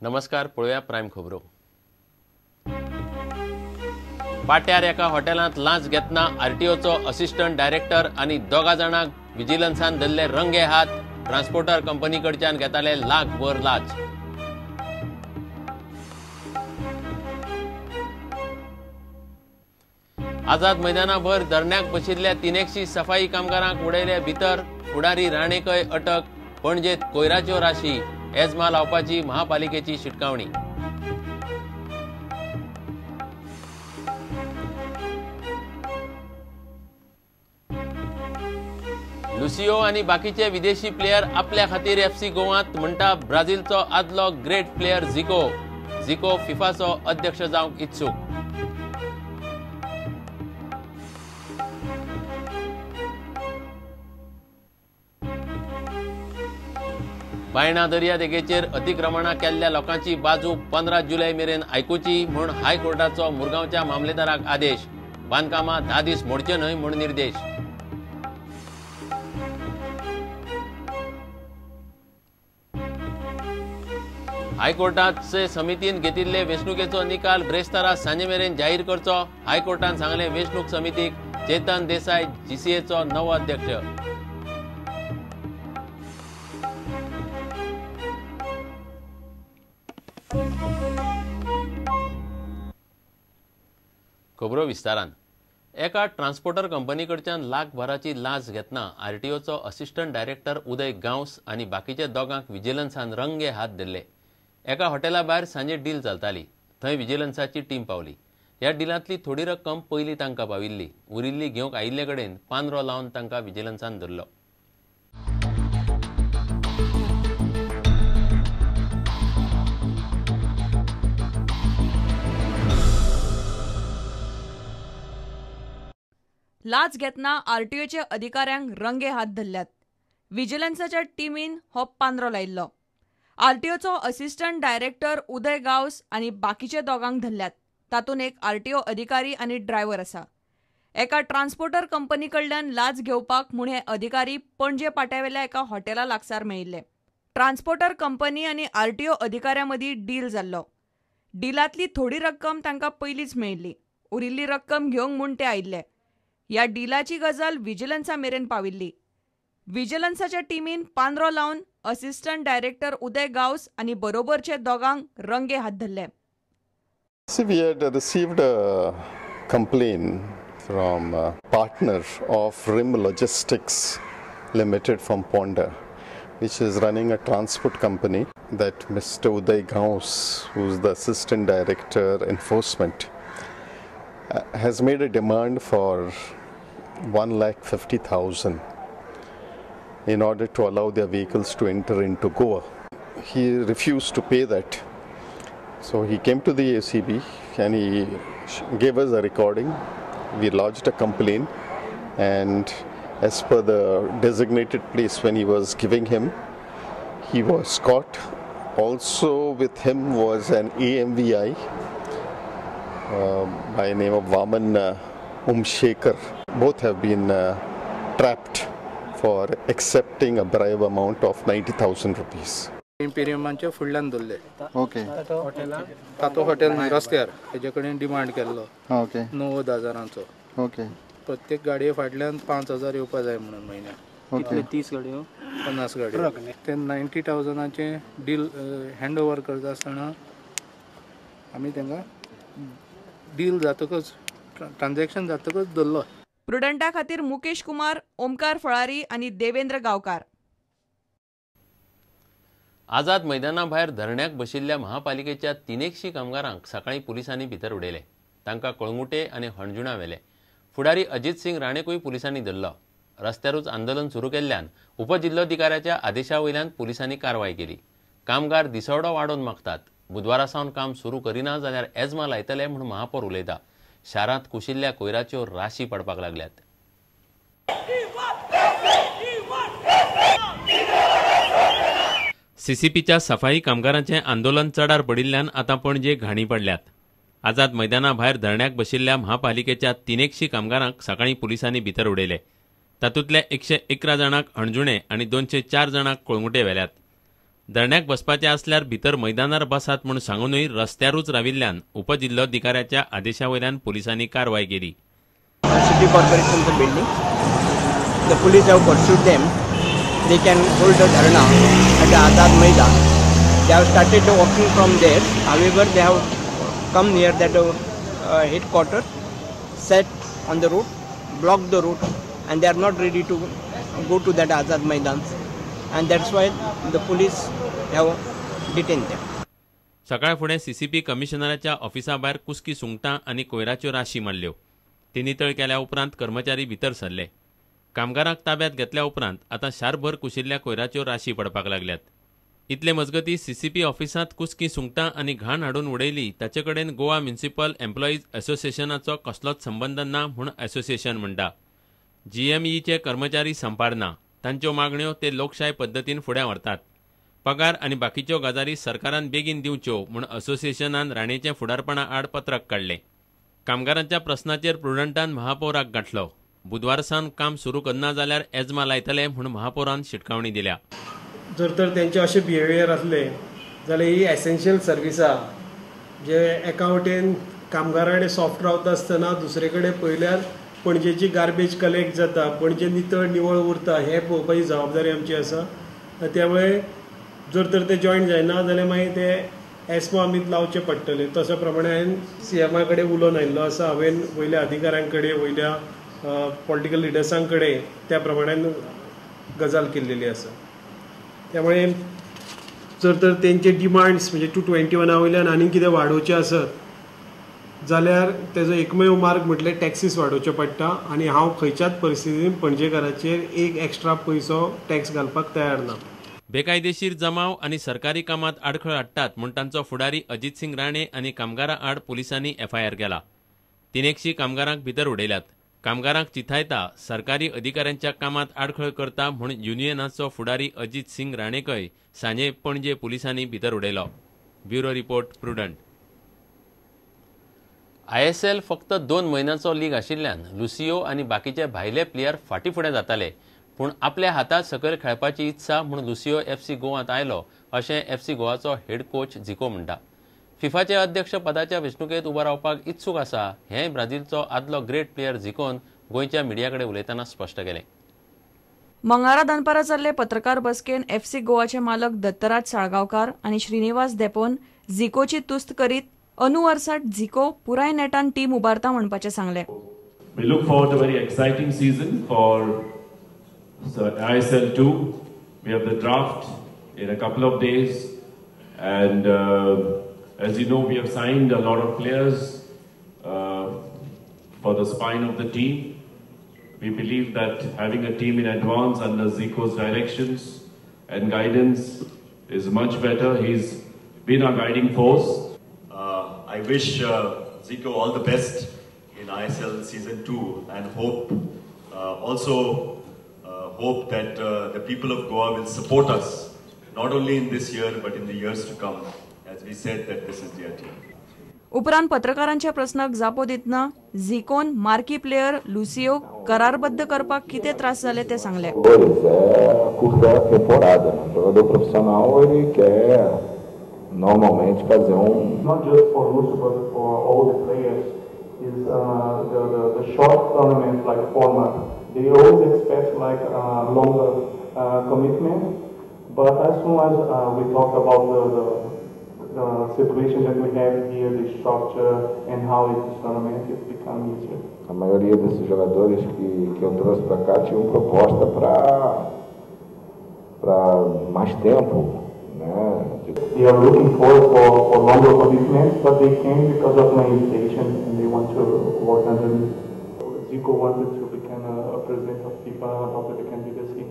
नमस्कार, पळोवया प्रायम खबरो. पाट्यार एका हॉटेलांत लांच घेतना आरटीओचो असिस्टंट डायरेक्टर आनी दोगा जाणांक विजिलन्सान धरले रंगे हात. ट्रान्सपोर्टर कंपनी कडच्यान घेताले लाखभर लांच. आझाद मैदानाभर धरण्याक बशिल्ल्या 300 सफाई कामगारांक उडयले भितर. फुडारी राणेकय अटक. पणजेत कोयराच्यो राशी. एजमा लावपाची महापालिकेची शिटकावणी. लुसियो आनी बाकीचे विदेशी प्लेयर आपल्या खातीर एफसी गोवांत म्हणटा ब्राझीलचो आदलो ग्रेट प्लेयर झिको. झिको फिफाचो अध्यक्ष जावंक इत्सूक. बायणा दर्यादेगेचेर अतिक्रमणां केल्ल्या लोकांची बाजू 15 जुलय मेरेन आयकुची म्हूण हायकोर्टाचो मुरगांवच्या मामलेदाराक आदेश. बांदकामां 10 दीस मोडचे न्हय म्हूण निर्देश. हायकोर्टाचे समितीन घेतिल्ले वेंचणुकेचो निकाल ब्रेस्तारा सांजे मेरेन जाहीर करचो. हायकोर्टान सांगलें वेंचणूक समितीक चेतन देसाय जीसीएचो नवो अध्यक्ष. खबरो विस्तारान. एका ट्रान्सपोर्टर कंपनी कडच्यान लाखभराची लांच घेतना आरटीओचो असिस्टंट डायरेक्टर उदय गांवस आनी बाकीच्या दोगांक विजिलन्सान रंगे हात धरले. एका हॉटेला भायर सांजे डील चलताली. थंय विजिलन्साची टीम पावली. ह्या डिलांतली थोडी रक्कम पयलीं तांकां पाविल्ली. उरिल्ली घेवंक आयिल्ले कडेन पांदरो लावन तांकां विजिलन्सान धरलो. लाच घेतना आरटीओच्या अधिकाऱ्यांक रंगे हात धरल्यात. विजिलन्साच्या टिमीन हो पांदरो लायिल्लो. आरटीओचो असिस्टंट डायरेक्टर उदय गांवस आनी बाकीचे दोगांक धरल्यात. तातूंत एक आरटीओ अधिकारी आनी ड्रायव्हर आसा. एका ट्रान्सपोर्टर कंपनी कडल्यान लाच घेवपाक म्हूण हे अधिकारी पणजे पाट्यावेल्या एका हॉटेला लागसार मेळिल्ले. ट्रान्सपोर्टर कंपनी आनी आरटीओ अधिकाऱ्यां मदीं डील जाल्लो. डिलांतली थोडी रक्कम तांकां पयलींच मेळिल्ली. उरिल्ली रक्कम घेवंक म्हूण ते आयिल्ले. ह्या डिलाची गजाल विजिलन्सा मेरेन पाविल्ली. विजिलन्साच्या टिमीन पांदरो लावन असिस्टंट डायरेक्टर उदय गांवस आनी बरोबरचे दोगांक रंगे हात धरले. See, we had received a complaint from a partner of Rim Logistics Limited from Ponda, which is running a transport company, that Mr. Uday Gaus, who is the assistant director enforcement, has made a demand for 1,50,000 in order to allow their vehicles to enter into Goa. He refused to pay that. So he came to the ACB and he gave us a recording. We lodged a complaint, and as per the designated place when he was giving him, he was caught. Also with him was an AMVI by name of Vaman Umshekar. Both have been trapped for accepting a bribe amount of 90,000 rupees. इम्पेरियमाच्या फुडल्यान धरले. Okay. तातो hotel न्हय रस्त्यार हेजे कडेन demand केल्लो. Okay. 90,000चो. Okay. प्रत्येक गाडये फाटल्यान 5,000 येवपा जाय म्हणून म्हयन्याक. ओके. 30 गाडयो 50 गाडयो. ते 90,000चें डील हँड ओवर करता आसतना आमी तांकां डील जातकच ट्रान्झॅक्शन जातकच धरलो. प्रुडंटा खातीर मुकेश कुमार, ओमकार फळारी आनी देवेंद्र गांवकार. आझाद मैदाना भायर धरण्याक बशिल्ल्या महापालिकेच्या 300 कामगारांक सकाळीं पुलिसांनी भितर उडयले. तांकां कळंगुटे आनी हणजुणा व्हेले. फुडारी अजित सिंग राणेकूय पुलिसांनी धरलो. रस्त्यारूच आंदोलन सुरू केल्ल्यान उपजिल्लोधिकाऱ्याच्या आदेशा वयल्यान पुलिसांनी कारवाय केली. कामगार दिसवडो वाडोवन मागतात. बुधवारा सावन काम सुरू करिना जाल्यार एजमा लायतले म्हूण महापौर उलयता. शारांत कुशिल्ल्या कोयराच्यो राशी पडपाक लागल्यात. सीसीपीच्या सफाई कामगारांचें आंदोलन चडार पडिल्ल्यान आतां पणजे घाणी पडल्यात. आझाद मैदाना भायर धरण्याक बशिल्ल्या महापालिकेच्या 300 कामगारांक सकाळीं पुलिसांनी भितर उडयले. तातूंतल्या 111 जाणांक हणजुणे आनी 204 जाणांक कळंगुटे व्हेल्यात. धरण्याक बसपाचें आसल्यार भितर मैदानार बसात म्हूण सांगूनय रस्त्यारूच राविल्ल्यान उपजिल्लोधिकाऱ्याच्या आदेशा वयल्यान पुलिसांनी कारवाय केली. City Corporation building. The police have pursued them. They can hold a dharna at the Azad Maidan. They have started walking from there. However, they have come near that headquarters, sat on the road, blocked the road, and they are not ready to go to that Azad Maidan. And that's why the police have detained them. सकाळ फुडें CCP कमिशनराच्या ऑफिसा भायर कुस्की सुंगटां आनी कोयराच्यो राशी मारल्यो. ती नितळ केल्या उपरांत कर्मचारी भितर सरले. कामगारांक ताब्यात घेतल्या उपरांत आतां शारभर कुशिल्ल्या कोयराच्यो राशी पडपाक लागल्यात. इतले मजगती सीसीपी ऑफिसांत कुस्की सुंगटां आनी घाण हाडून उडयली ताचे कडेन गोवा म्युनिसिपल एम्प्लॉईज असोसिएशनाचो कसलोच संबंद ना म्हूण असोसिएशन म्हणटा. जीएमईचे कर्मचारी संपार ना. तांच्यो मागण्यो ते लोकशाय पद्दतीन फुडें व्हरतात. पगार आनी बाकीच्यो गजाली सरकारान बेगीन दिवच्यो म्हूण असोसिएशनान राणेचे फुडारपणा आड पत्रक काडलें. कामगारांच्या प्रस्नाचेर प्रुडंटान महापौराक गांठलो. बुधवार सावन काम सुरू करना जाल्यार एजमा लायतले म्हूण महापौरान शिटकावणी दिल्या. जर तर तेंचे अशें बिहेवियर आसलें जाल्यार ही एसेन्शियल सर्विसा जे एका वटेन कामगारां कडेन सॉफ्ट रावता आसतना दुसरे कडेन पळयल्यार पणजेची गार्बेज कलेक्ट जाता, पणजे नितळ निवळ उरता हें पळोवपाची जबाबदारी आमची आसा. त्यामुळे जर तर ते जॉयन जायना जाल्यार मागीर ते एस्मो आमी लावचे पडटले. तशा प्रमाणे हांवें सीएमा कडेन उलोवन आयिल्लो आसा. हांवें वयल्या अधिकाऱ्यां कडेन, वयल्या पॉलिटिकल लिडर्सां कडेन त्या प्रमाणे गजाल केल्लेली आसा. त्यामुळे जर तर तेंचे डिमांड्स म्हणजे 221 वयल्यान आनी कितें वाडोवचें आसत जाल्यार तेजो एकमेव मार्ग म्हटल्यार टॅक्सीस वाडोवच्यो पडटा आनी हांव खंयच्याच परिस्थितीन पणजेकाराचेर एक एक्स्ट्रा पयसो टॅक्स घालपाक तयार ना. बेकायदेशीर जमाव आनी सरकारी कामात आडखळ हाडटात म्हूण तांचो फुडारी अजित सिंग राणे आनी कामगारां आड पुलिसांनी एफआयआर केला. 300 कामगारांक भितर उडयल्यात. कामगारांक चिथायता सरकारी अधिकाऱ्यांच्या कामात आडखळ करता म्हूण युनियनाचो फुडारी अजित सिंग राणेकय सांजे पणजे पुलिसांनी भितर उडयलो. Bureau report, Prudent. ISL फक्त 2 म्हयन्यांचो लीग आशिल्ल्यान लुसियो आनी बाकीचे भायले प्लेयर फाटीं फुडें जाताले, पूण आपल्या हाता सकयल खेळपाची इत्सा म्हूण लुसियो एफसी गोवांत आयलो अशें एफसी गोवाचो हेड कोच झिको म्हणटा. फिफाचे अध्यक्ष पदाच्या वेंचणुकेंत उबो रावपाक इत्सूक आसा हें ब्राझीलचो आदलो ग्रेट प्लेयर झिकोन गोंयच्या मिडिया कडेन उलयतना स्पश्ट केलें. मंगळारा दनपारा जाल्ले पत्रकार बसकेन एफसी गोवाचे मालक दत्तराज साळगांवकार आनी श्रीनिवास देपोन झिकोची तुस्त करीत अंदू वर्सात झिको पुराय नेटान टीम उबारता म्हणपाचें सांगलें. We look forward to a very exciting season for ISL 2. We have the draft in a couple of days, and as you know, we have signed a lot of players for the spine of the team. We believe that having a team in advance under Zico's directions and guidance is much better. He's been our guiding force. I wish Zico all the best in ISL season 2 and hope hope that the people of Goa will support us not only in this year but in the years to come, as we said that this is their team. उपरांत पत्रकारांच्या प्रस्नाक जापो दितना झिकोन marquee player Lucio करारबद्ध करपाक कितें त्रास जाले ते सांगले. Normalmente fazer Not just for Lucio but for all the players is the short tournament like format. They always expect like a longer commitment, but as soon as we talk about the situation that we have here, the structure and how it is tournament, it becomes easier. A maioria desses jogadores que eu trouxe para cá tinham proposta para mais tempo, né? They are looking for longer commitments, but they came because of my invitation and they want to work under me. Zico wanted to become a president of FIFA about the candidacy.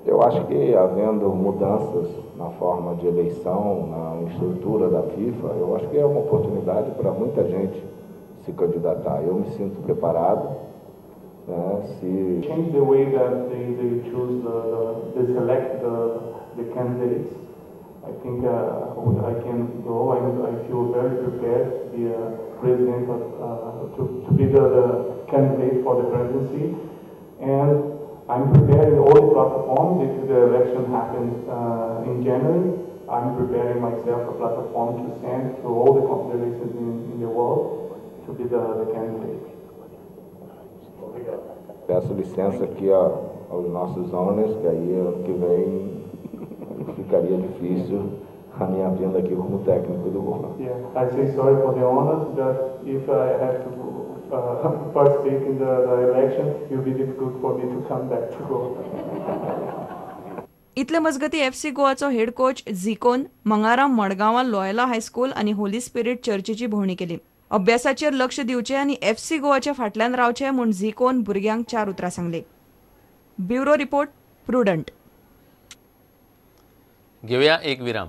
Eu acho que havendo mudanças na forma de eleição, na estrutura da FIFA, eu acho que é uma oportunidade para muita gente se candidatar. Eu me sinto preparado, né? Se change the way that they choose they select the candidates. I think I can go. I feel very prepared to be a president of, to be the candidate for the presidency, and I'm preparing all the platforms. If the election happens in January, I'm preparing myself a platform to send to all the confederations in the world to be the candidate. Peço licença aqui aos nossos owners, que aí ano que vem ficaria difícil a minha vinda aqui como técnico do Goa. Yeah, I say sorry for the owners, but if I have to participate in the election, it will be difficult for me to come back to Goa. इतले मजगती FC गोवाचो head coach झिकोन मंगारा मडगांवां Loyola high school आनी Holi spirit चर्चीची भोंवडी केली. अभ्यासाचेर लक्ष दिवचें आनी FC गोवाच्या फाटल्यान रावचें म्हूण झिकोन भुरग्यांक चार उतरां सांगली. Bureau report, Prudent. घेवया एक विराम.